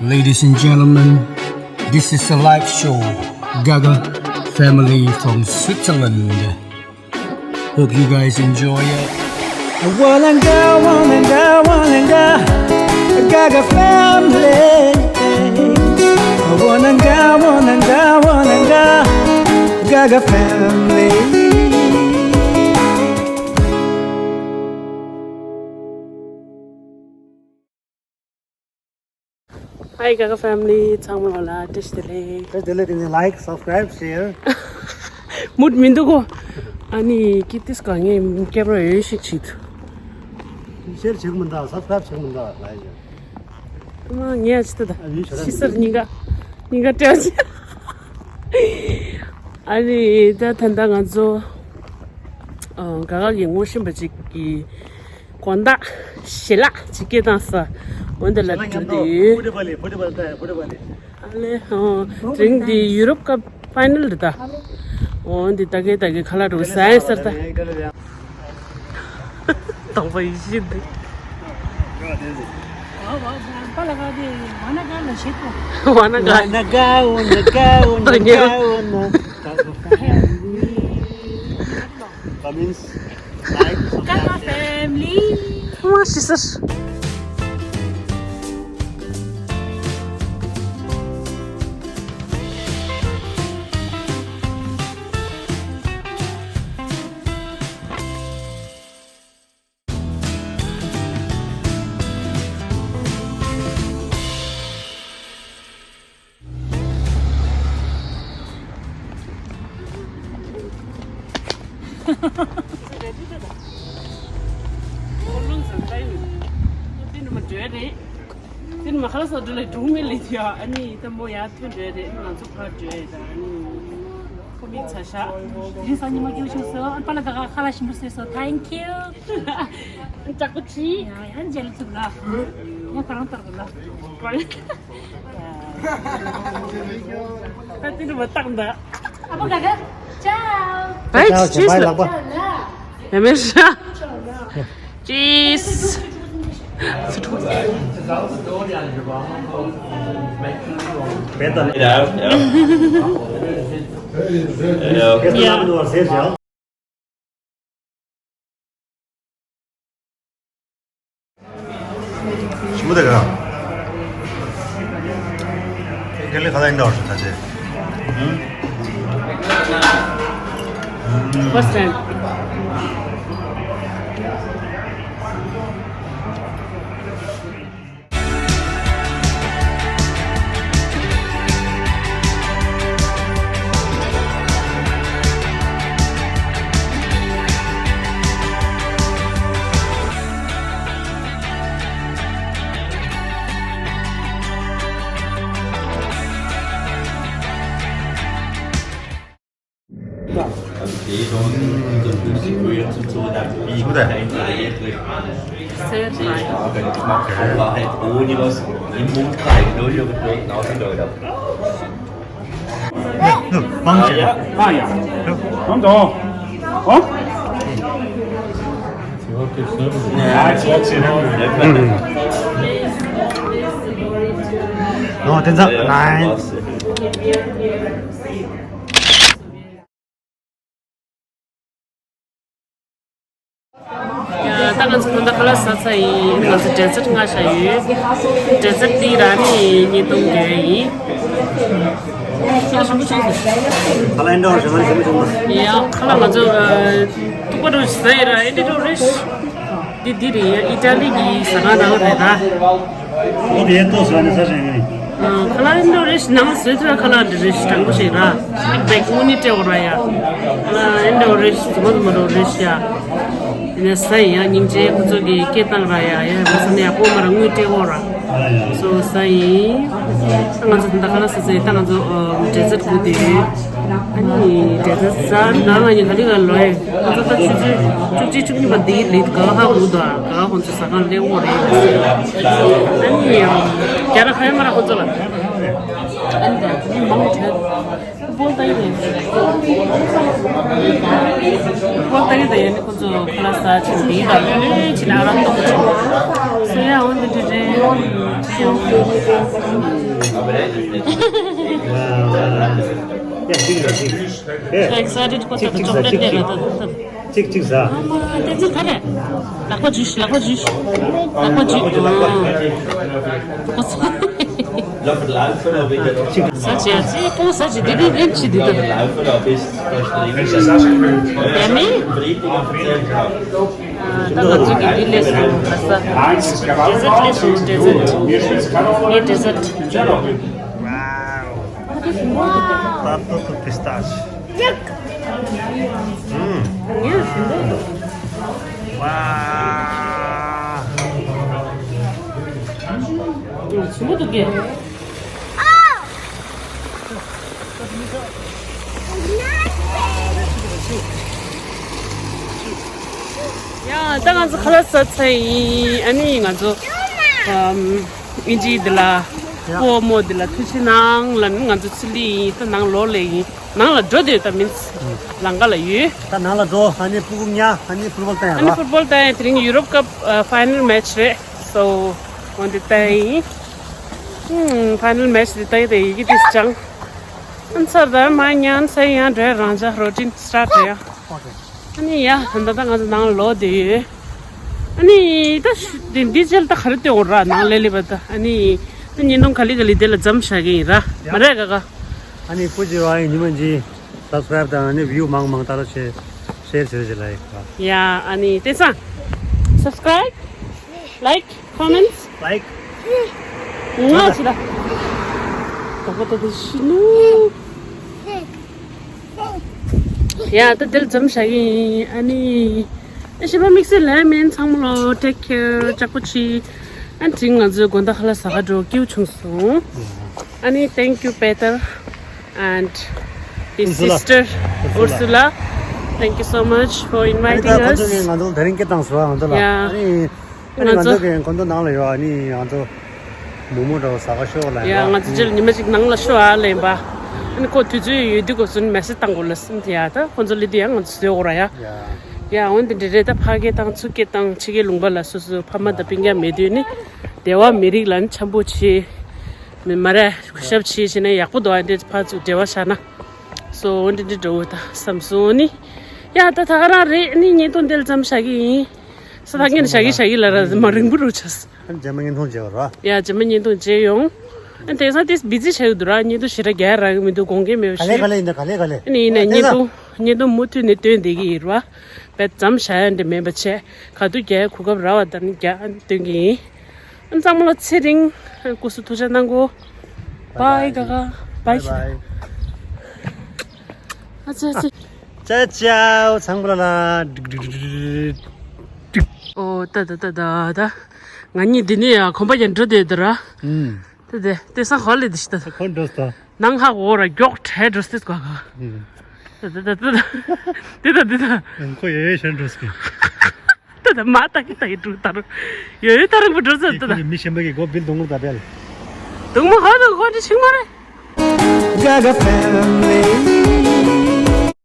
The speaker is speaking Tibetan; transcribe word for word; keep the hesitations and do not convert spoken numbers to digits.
Ladies and gentlemen, this is a live show, Gaga Family from Switzerland. Hope you guys enjoy it. Wananga, wananga, wananga, Gaga family. Wananga, wananga, wananga, Gaga family. Hi Gaga family ཚང་མ་ལ་བཀྲ་ཤིས་བདེ་ལེགས། བཀྲ་ཤིས་བདེ་ལེགས། དེ་ནས་like, subscribe, share. མུར་མི་འདུག་གོ། ཨ་ནི་ཀི་ཏིས་ག་ངས་ཀེམ་ར་ཡོད་ཞིག་བྱེད། share བྱེད་གི་མི་འདུག subscribe བྱེད་གི་མི་འདུག like. ཨ་མ་ངས་ཅི་ལྟ་ད། ཨ་ཡིན་ཤོད་ཤི་སར་གཉིས་ཀ་གཉིས་ཀ་སྤྲད་ཅི། ཨ་ནི་ད་ད་ལྟ་ང་ཚོ་ཨ་ག་ག་གི་ངོ་ཤེས་པ་ཅིག་གི་དགོང་དག་ཞལ་ལག་ཅིག་སྐྱེལ་བཏང་ས། འོན་ཏེ་ལ་འགྲོ་དེ་ཡོད། ཨ་ལེ་ཧོ། དེ་རིང་འདི་ཡུ་རོབ་ཀ་ཕའི་ནལ་རེད་ད། འོ་འདི་ད་གའི་ད་གའི་ཁ་ལག་འགྲོ་ཟ་ཡ་ཟེར་ད། དང་པོ་ཡིད་ཆེས་འདི། བ་ན་ག་ལ་ཤེས་ཐུབ། བ་ན་ག། བ་ན་ག་འོ་ན་ག་འོ་ན་ག་འོ་ན། Comments, like, Gaga family. ཨ་མ་ཤི་སར། དེ་ནི་མ་ཁ་ལག་ཟ་འགྲོ་ལ་སྒྲུང་མེད་ལེ་ཐི་ཨ་ནི་ད་མོ་ཡར་ཐོན་འགྲོ་རེད། ང་ཚོ་ཕར་འགྲོ་ཡ་ད་ཨ་ནི་ཁོ་མིག་ཚ་ཤག་དེ་རིང་སང་ཉི་མ་སྐྱིད་པོ་བྱུང་སོང་། ཨ་པ་ལ་ག་ག་ཁ་ལག་ཞིམ་པོ་བཟས་སོང་། Thank you. ཅག་པོ་ཆི། ཡང་ཡང་མཇལ་ཐུབ་ལ། ཡང་ཁ་རང་ལྟར་དུ་ལ། ད་དེ་ནི་མ་བཏང་ད། ཨ་པ་ག་ག་ཅའོ། Bye, ཅའོ། Cheers. Bye ལགས་པ། ཡ་མེ་ཤ། Cheers. Yeah, yeah. Yeah. ཞིམ་པོ་འདུག་ག་ཁེ་ལི་ཁ་ལག་འདྲ་བ་ཞིག་ད་ཆེ། First time. ཡ། ད་ང་ཚོ་ད་ལྟ་ཁ་ལག་ཟ་ཚར་ཡིན། ང་ཚོ་ཌེ་ཛར་མངགས་བཞག་ཡོད། ཌེ་ཛར་འདི་ར་ནི་ཉིས་སྟོང་བརྒྱད་ཡིན། ཁ་ལག་ཞིམ་པོ་བྱུང་སོང་། ཁ་ལག་ཨེ་འདྲ་བ་ཞིམ་པོ་བྱུང་སོང་། ཡ། ཁ་ལག་ང་ཚོ་ཐུག་པ་འགྲོ་ཟ་ཡི་ར་ཨེ་འདྲ་འགྲོ་རེད། འདི་འདི་རེད། ཨི་ཊ་ལི་གི་ཟ་ཁང་ནང་རེད་ད། ཨོ་དེ་ཏོག་ཟ་ནས་ས་ཞིག་ཡིན། ཁ་ལག་ཨེ་འདྲ་རེད། ནང་བཟོས་ཚར་ཁ་ལག་འདི་རེད། དྲང་པོ་ཞིག་ར། ཨི་བེག་དངོས་གནས་སྤྲད་འོ་ར་ཡ། ཨེ་འདྲ་རེད། རྫུན་མ་རྫུན་མ་རེད་ཡ། དེ་ནས་ཟ་ཡིན་ཡ། སྙིང་རྗེ། ཁོ་ཚོ་གི་སྐད་བཏང་ར་ཡ། ཡ་མ་ཟ་ནས་ཡ་ཁོ་མ་ར་དངུལ་སྤྲད་འོ་ར། སོ་ཟ་ཡིན། ང་ཚོ་ད་ལྟ་ཁ་ལག་ཟ་ཟ་ཡིན། ད་ང་ཚོ་ཌེ་ཛར་སྒུག་བསྡད་ཡོད། ཨ་ནི་ཌེ་ཛར་ཟ་ན་ང་གཉིས་ག་ལེ་ག་ལོ་ཡ། ང་ཚོ་ད་ཆུ་ཚོད་བཅུ་གཅིག་བཅུ་གཉིས་པ་འདི་ལེ་ག་ཧ་གོ་ད་ག་ཧོན་ཚོ་ཟ་ཁང་ལེ་འོ་རེད། ཨ་ནི་རྒྱ་ར་ཧ་ཡ་མ་ར་ཁོ་ཚོ་ལ། ཨ་ནི་ད་མི་མང་ཆེ་བོ་ད་ཡིན་རེད། བོ་ད་ཡིན་ད་ཡ་ནི་ཁོ་ཚོ་ཁ་ལག་ཟ་ཆེན་འདི་ག་ལེ་ཆེ་ན་ཨ་ར་ཏོག་ཆེ། So yeah, I want to do the. Wow, wow. Yeah, ཅིག་ཅིག་ཅིག་ཡ། Excited ཁོ་ཚོ་ཅིག་ཅིག་ཟ། ཅོག་ལེ་ཊི་ཅིག་དེ་ལ་ད་ད་ད། ཅིག་ཅིག་ཟ། ཨ་མ་དེ་ཚོ་ག་རེ། ལག་པ་འཇུས། ལག་པ་འཇུས། ལག་པ་འཇུས། ལག་པ་འཇུས། ལག་པ། ཁོ་ཚོ། ཟ་བྱས་ཚེ་ཕུང་ཟ་བྱས་དེ་རིང་རིམ་བྱེད་དུས་ད། ཡ་མི། ད་ང་ཚོ་གི་འདི་ལས་སོང་ལ་ས། ཌེ་ཟར་ཊི་ལས་སོང་། ཌེ་ཟར་ཊི། ངའི་ཌེ་ཟར་ཊི། Wow. Purple to pistachio. Mm. Wow. ཆུ་མོ་འདུག་གས། ཡ། ད་ང་ཚོ་ཁ་ལག་ཟ་ཚར་ཡིན། ཨ་ནི་ང་ཚོ་ཨམ་ཨིན་ཇི་འདི་ལ། ཡ། སྤོ་རྨོ་འདི་ལ་ཐུགས་རྗེ་གནང་ལ་ནི་ང་ཚོ་ཚུར་སླེབས་ཡིན། ད་ནང་ལོགས་ལ་ཡིན། ནང་ལ་འགྲོ་བསྡད་ཡོད། ད་མིན་ལམ་ཁ་ལ་ཡོད། ད་ནང་ལ་འགྲོ། ཨ་ནི་སྤུ་གུ་ཉལ། ཨ་ནི་ཕུཊ་བོལ་ལྟ་ཡ། ཨ་ནི་ར། ཕུཊ་བོལ་ལྟ་ཡ། དེ་རིང་ཡུ་རོབ་ཀབ་ཕའི་ནལ་མེ་ཆི་རེད། སོ་འོན་ཏེ་ལྟ་ཡ་ཡིན། ཧུམ། ཕའི་ནལ་མེ་ཆི་དེ་ལྟ་ཡ་དེ་ཡི་གེ་དེ་སྦྱངས། ཨ་ཚར་ད་མ་ཉན་ཚེ་ཡང་འགྲོ་ཡ། རང་ཅག་རུ་ཊིན་སི་ཊར་ཊི་རེད་ཡ། ཨ་ནི་ཡ། ད་ལྟ་ང་ཚོ་ནང་ལོགས་བསྡད་ཡོད། ཨ་ནི་ད་ཤུ་དེ་འདི་རྗེས་ལ་ད་ག་རེ་སྟོན་འོང་ར། ནང་ལས་སླེབས་པ་ད། ཨ་ནི་ད་བརྙན་ཐུང་ག་ལེ་ག་ལེ་དེ་ལ་མཚམས་བཞག་གི་ཡིན་ར། ཡ། མ་རེད་ག་ག་ཨ་ནི་སྤུ་གུ་བ་ཡིན་ཉི་མ་ཅིག་སབ་སི་ཀ་རེབ་དང་ཨ་ནི་བིའུ་མང་མང་ལྟ་རོགས་བྱེད། ཤེར་བྱེད་རོགས་བྱེད་ལ་ཡིན་ར། ཡ། ཨ་ནི་དེང་སང་སབ་སི་ཀ་རེབ། Like, comments. Like. ང་ཚོ་ལ། ད་གོ་ད་དེ་ཤི་ནུ། ཡ། ད་དེ་ལ་མཚམས་བཞག་གི་ཡིན། ཨ་ནི། ཨ་ཤི་པ་དམིགས་བསལ་ལས་མེད། ཚང་མ་ལོ་take care། ལྕགས་པོ་བྱེད། ཨ་ནི་དེ་རིང་ང་ཚོའི་དགོང་དག་ཁ་ལག་ཟ་ག་འགྲོ་སྐྱིད་པོ་བྱུང་སོང་། ཨ་ནི་thank you Peter and his Ursula. Sister Ursula. Ursula. Thank you so much for inviting us. ཨ་ནི་ད་ཁོ་ཚོ་གིས་ང་ཚོ་ལ་དེ་རིང་སྐད་བཏང་སོང་ང་ཚོ་ལ། ཡ། ཨ་ནི། ཨ་ནི་ང་ང་ཚོ་ཚོ་གི་ཁོང་ཚོ་ནང་ལ་ཡོད། ཨ་ནི་ང་ཚོ་མོག་མོག་འདྲ་བོ་ཟ་ག་ཤོག་ལབ་ཡ། ཡ། ང་ཚོ་རྗེས་ལ་ཉི་མ་གཅིག་ནང་ལ་ཤོག་ཨ་ལབ་པ། ཨ་ནི་ཁོ་དུས་ཚོད་ཡོད་དུས་སྐབས་སུ་ནི་མེ་སེ་ཇི་བཏང་དགོས་ལབ་ཟེར་ཡ། ད་ཁོང་ཚོ་སླེབས་དུས་ཡང་ང་ཚོ་བཟོས་དགོས་ར་ཡ། ཡ། ཡ། འོན་ཏེ་འདི་རེད། ད་ཕ་སྐད་བཏང་ཚུར་སྐད་བཏང་། ཕྱི་རྒྱལ་ལུང་པ་ལ་སོ་སོ་ཕ་མ་དང་སྤུན་ཀྱག་མེད་དུས་ནི་བདེ་བ་མི་རིགས་ལ་ནི་འཆམ་པོ་བྱེད། མི་མ་རེད། གུས་ཞབས་བྱེད་བྱས་ནས་ཡག་པོ་འདུག་ཨ། འདི་ཕར་ཚུར་འབྲེལ་བ་བཞག་ན། སོ་འདི་འདི་འགྲོ་ད་བསམ་སོང་ནི། ཡ། ད་ད་ག་རང་རེད། ཨ་ནི་བརྙན་ཐུང་འདི་ལ་མཚམས་བཞག་གི་ཡིན། ས་ཐག་ངན་བཞག་གི་བཞག་གི་ལ་ར་མ་རིང་པོ་རུ་ཆགས། ཨ་ནི་རྗེས་མ་བརྙན་ཐུང་མཇལ་བ་ར། ཡ། རྗེས་མ་བརྙན་ཐུང་མཇལ་ཡོང་། ཨ་ནི་དེང་སང་ཏིས་བི་ཛི་བྱས་ཡོད་འདུག་ར། བརྙན་ཐུང་ཞེ་དྲག་རྒྱག་རག་གི་མི་འདུག་དགོངས་འགལ་མེད་པ་ག་ལེ་ཞུ། ག་ལེ་ཡིན་ད། ག་ལེ་ག་ལེ། ཨ་ནི་ཡིན་ན་ཨ་བརྙན་ཐུང་བརྙན་ཐུང་མུ་མཐུད་ནས་སྟོན་བསྡད་ཀྱི་ཡིན་ར། བས་མཚམས་བཞག་ཡ་འདྲ་མེད་པ་བྱས། ག་དུས་རྒྱག་ཡ་གོ་སྐབས་རག་པ་ད་ནི་རྒྱག་སྟོན་གྱི་ཡིན། ཨ་ནི་ཚང་མ་ལ་ཚེ་རིང་། ཨ་ནི་སྐུ་གཟུགས་ཐུགས་ཅག་གནང་གོ། བའི་ག་ག་བའི། བའི་བའི། ཨ་ཙི་ཨ་ཙི། ཅའོ་ཅའོ། ཚང་མ་ལ་ལ། ཨོ་ད་ད་ད་ད་ད། ང་གཉིས་འདི་ནས་ཡ་གོམ་པ་རྒྱག་འགྲོ་བསྡད་འདུག་ར། ཨུམ། ད་དེ་དེང་སང་ཧོ་ལེ་འདི་ཤི་ད། ཁོ་འགྲོ་སོང་། ནང་ཧ་གོ་ར་མགྱོགས་དྲགས་འགྲོ་སྲིད་གོ་ག་ཨུམ། ད་ད་ད་ད་ད། དེ་ད་དེ་ད། ཁོ་ཡོད་ཡོད་ཤར་འགྲོ་སོང་། ད་ད་མ་ད་གི་ད་གི་འགྲོ་ད་རུ། ཡོད་ཡོད་ད་རུ་འགྲོ་ཟེར་ད་ད། ཁོ་མི་གཞན་པ་གི་སྒོ་བིལ་དུང་ངུར་ད་བེལ། དུང་མོ་ཧ་ད་ཁོ་འདྲ་ཆིག་མ་རེད། Gaga family.